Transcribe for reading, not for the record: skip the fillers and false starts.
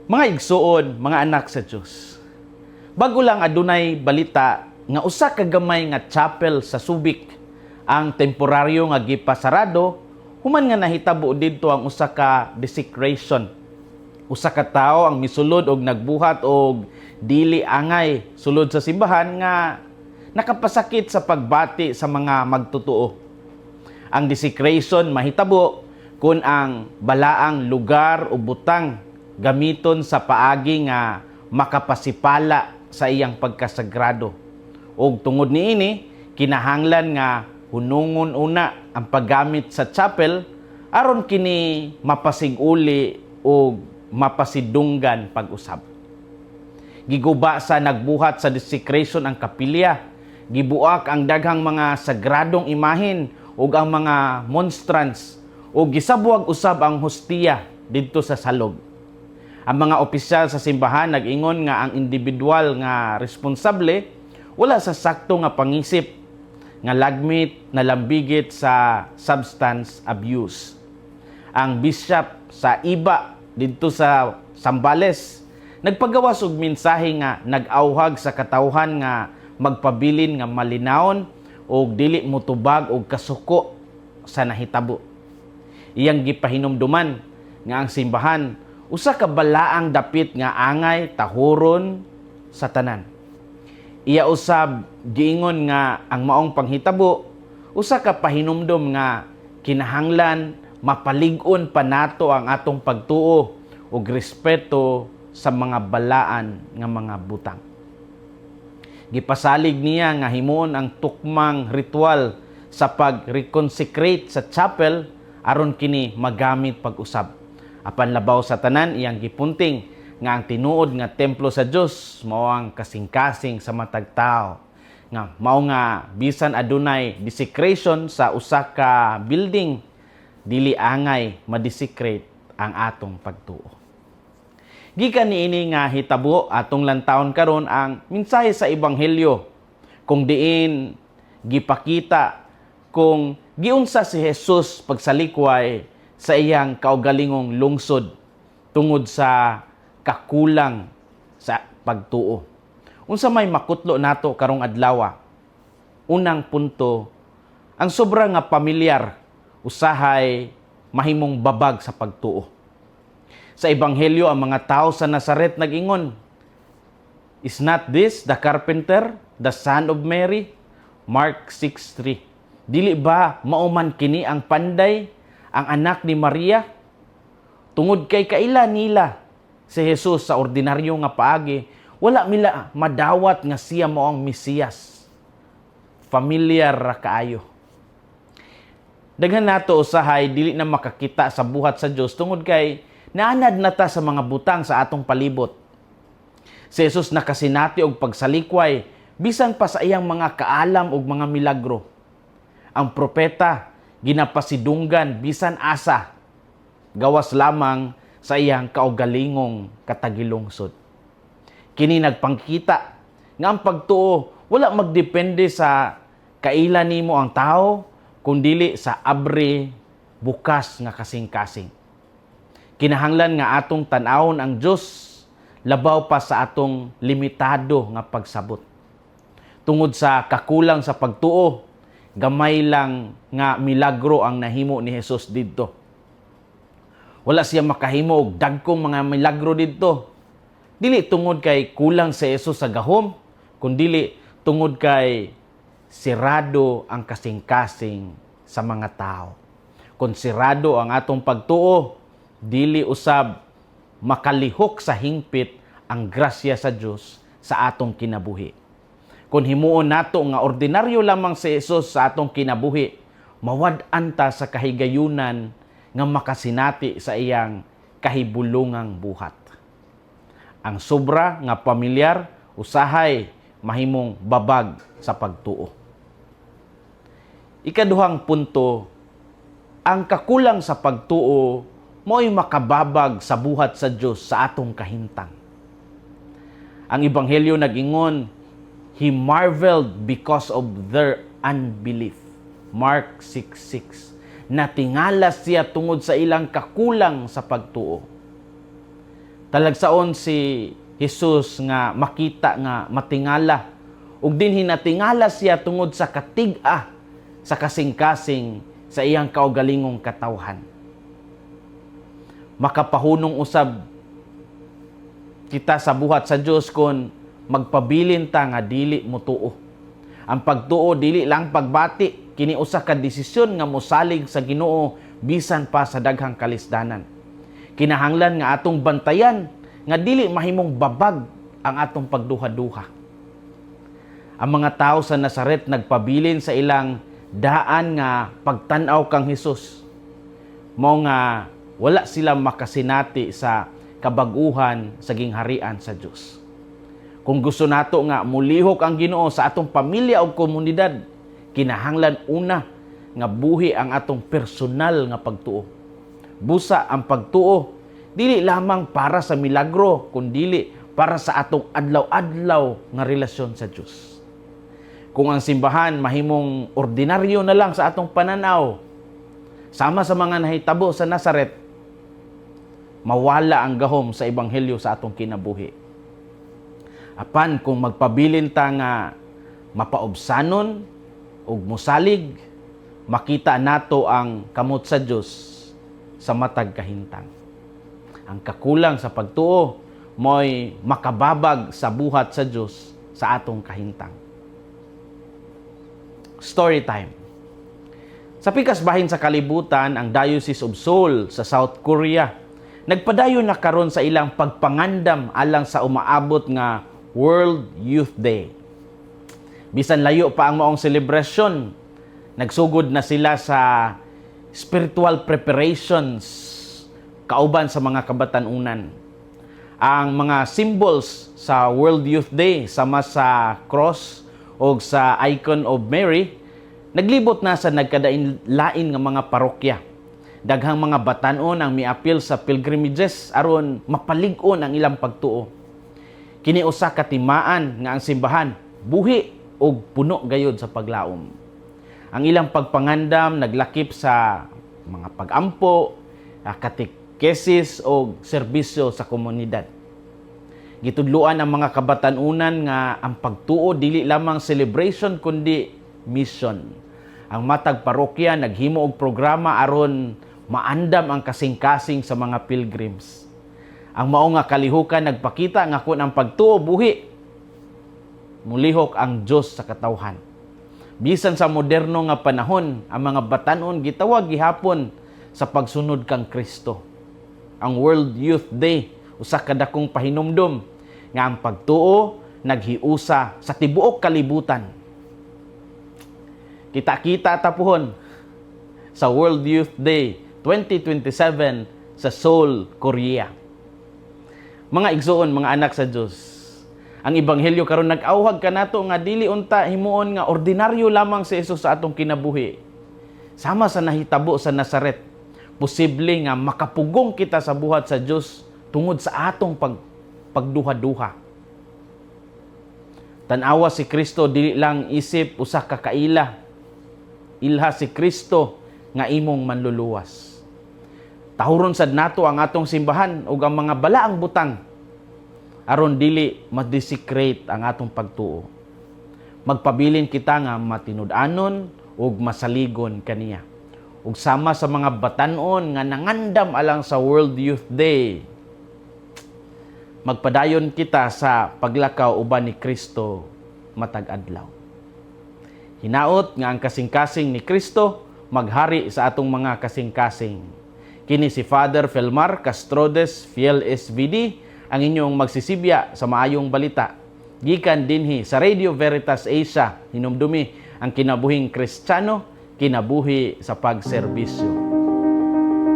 Mga igsuon, mga anak sa Dios. Bago lang adunay balita nga usa ka gamay nga chapel sa Subic ang temporaryo nga gipasarado human nga nahitabo didto ang usa ka desecration. Usa ka tawo ang misulod og nagbuhat og dili angay sulod sa simbahan nga nakapasakit sa pagbati sa mga magtotoo. Ang desecration mahitabo kung ang balaang lugar o butang gamiton sa paagi nga makapasipala sa iyang pagkasagrado. Og tungod niini, kinahanglan nga hunungon una ang paggamit sa chapel aron kini mapasiguli o mapasidunggan pag-usab. Giguba sa nagbuhat sa desecration ang kapilya. Gibuak ang daghang mga sagradong imahen ug ang mga monstrance ug gisabwag usab ang hostiya didto sa salog. Ang mga opisyal sa simbahan nag-ingon nga ang individual nga responsable wala sa sakto nga pangisip nga lagmit nalambigit sa substance abuse. Ang bishop sa Iba didto sa Zambales nagpagawas og mensahe nga nag-awhag sa katawhan nga magpabilin nga malinawon og dili motubag og kasuko sa nahitabo. Iyang gipahinumduman nga ang simbahan usa ka balaang dapit nga angay tahuron sa tanan. Iya usab giingon nga ang maong panghitabo usa ka pahinumdom nga kinahanglan mapalig-on pa nato ang atong pagtuo ug respeto sa mga balaan nga mga butang. Gipasalig niya nga himuon ang tukmang ritual sa pag-reconsecrate sa chapel aron kini magamit pag-usab. Apan labaw sa tanan, iyang gipunting nga ang tinuod nga templo sa Dios mao ang kasing-kasing sa matag tawo. Nga mao nga bisan adunay desecration sa usa ka building, dili angay ma-desecrate ang atong pagtuo. Gikan niini nga hitabo, atong lantawon karon ang mensahe sa ebanghelyo kung diin gipakita kung giunsa si Jesus pagsalikway sa iyang kaugalingong lungsod tungod sa kakulang sa pagtuo. Unsa may makutlo nato karong adlaw? Unang punto, ang sobra nga pamilyar usahay mahimong babag sa pagtuo. Sa ebanghelyo, ang mga tao sa Nazaret nag-ingon, "Is not this the carpenter, the son of Mary?" Mark 6:3. Dili ba mao man kini ang panday, ang anak ni Maria? Tungod kay kaila nila si Jesus sa ordinaryo nga paagi, wala nila madawat nga siya mao ang Mesiyas. Familiar ra kaayo. Daghan nato usahay dili na makakita sa buhat sa Dios tungod kay naanad na ta sa mga butang sa atong palibot. Si Jesus nakasinati og pagsalikway bisan pa sa iyang mga kaalam ug mga milagro. Ang propeta ginapasidunggan bisan asa gawas lamang sa iyang kaugalingong katagilungsod. Kini nagpangkita nga ang pagtuo wala magdepende sa kaila nimo ang tao, kundili sa abre bukas nga kasing-kasing. Kinahanglan nga atong tan-awon ang Dios labaw pa sa atong limitado nga pagsabot. Tungod sa kakulang sa pagtuo, gamay lang nga milagro ang nahimo ni Jesus didto. Wala siya makahimo og dagkong mga milagro didto. Dili tungod kay kulang si Jesus sa gahom, kundili tungod kay sirado ang kasing-kasing sa mga tao. Kung sirado ang atong pagtuo, dili usab makalihok sa hingpit ang grasya sa Dios sa atong kinabuhi. Kung himuon nato nga ordinaryo lamang si Jesus sa atong kinabuhi, mawad-an ta sa kahigayunan nga makasinati sa iyang kahibulungang buhat. Ang sobra nga pamilyar usahay mahimong babag sa pagtuo. Ikaduhang punto, ang kakulang sa pagtuo mo'y makababag sa buhat sa Dios sa atong kahintang. Ang ebanghelyo nag-ingon, "He marveled because of their unbelief." Mark 6:6. Natingala siya tungod sa ilang kakulang sa pagtuo. Talagsaon si Jesus nga makita nga matingala ug dinhi natingala siya tungod sa katig-a sa kasing-kasing sa iyang kaugalingong katawhan. Makapahunong usab kita sa buhat sa Dios kon magpabilin ta nga dili motuo. Ang pagtuo dili lang pagbati, kini usa ka desisyon nga mosalig sa Ginoo bisan pa sa daghang kalisdanan. Kinahanglan nga atong bantayan nga dili mahimong babag ang atong pagduha-duha. Ang mga tao sa Nazaret nagpabilin sa ilang daan nga pagtan-aw kang Hesus. Mao nga wala sila makasinati sa kabag-uhan sa gingharian sa Dios. Kung gusto nato nga mulihok ang Ginoo sa atong pamilya o komunidad, kinahanglan una nga buhi ang atong personal nga pagtuo. Busa ang pagtuo dili lamang para sa milagro, kundili para sa atong adlaw-adlaw nga relasyon sa Dios. Kung ang simbahan mahimong ordinaryo na lang sa atong pananaw, sama sa mga nahitabo sa Nazaret, mawala ang gahom sa ebanghelyo sa atong kinabuhi. Apan kung magpabilin ta nga mapaubsanon ug mosalig, makita nato ang kamot sa Dios sa matag kahintang. Ang kakulang sa pagtuo mo'y makababag sa buhat sa Dios sa atong kahintang. Story time. Sa pikas bahin sa kalibutan, ang Diocese of Seoul sa South Korea nagpadayon na karon sa ilang pagpangandam alang sa umaabot nga World Youth Day. Bisan layo pa ang maong selebrasyon, nagsugod na sila sa spiritual preparations kauban sa mga kabatanunan. Ang mga symbols sa World Youth Day, sama sa cross o sa icon of Mary, naglibot na sa nagkadain-lain nga mga parokya. Daghang mga batanon ang miapil sa pilgrimages aron mapalig-on ang ilang pagtuo. Kini usa ka timaan nga ang simbahan buhi ug puno gayud sa paglaom. Ang ilang pagpangandam naglakip sa mga pagampo, katekesis o serbisyo sa komunidad. Gitudluan ang mga kabatanunan nga ang pagtuo dili lamang celebration kundi mission. Ang matag parokya naghimo og programa aron maandam ang kasing-kasing sa mga pilgrims. Ang mao nga kalihukan nagpakita nga kung ang pagtuo buhi, mulihok ang Dios sa katawhan. Bisan sa moderno nga panahon, ang mga batanon gitawag gihapon sa pagsunod kang Kristo. Ang World Youth Day usa ka dakong pahinumdom nga ang pagtuo naghiusa sa tibuok kalibutan. Kita-kita ta puhon sa World Youth Day 2027 sa Seoul, Korea. Mga igsoon, mga anak sa Dios, ang ebanghelyo karon nag-awhag kanato nga dili unta himuon nga ordinaryo lamang si Jesus sa atong kinabuhi. Sama sa nahitabo sa Nazaret, posible nga makapugong kita sa buhat sa Dios tungod sa atong pagduha-duha. Tan-awa si Kristo dili lang isip usa ka kaila. Ilha si Kristo nga imong manluluwas. Tahuron sad nato ang atong simbahan ug ang mga balaang butang aron dili ma-desecrate ang atong pagtuo. Magpabilin kita nga matinud-anon ug masaligon kaniya. Ug sama sa mga batanon nga nangandam alang sa World Youth Day, magpadayon kita sa paglakaw uban ni Kristo matag adlaw. Hinaot nga ang kasing-kasing ni Kristo maghari sa atong mga kasing-kasing. Kini si Father Felmar Castrodes Fiel SVD, ang inyong magsisibya sa maayong balita. Gikan dinhi sa Radio Veritas Asia, hinumdumi ang kinabuhing Kristiyano, kinabuhi sa pagserbisyo.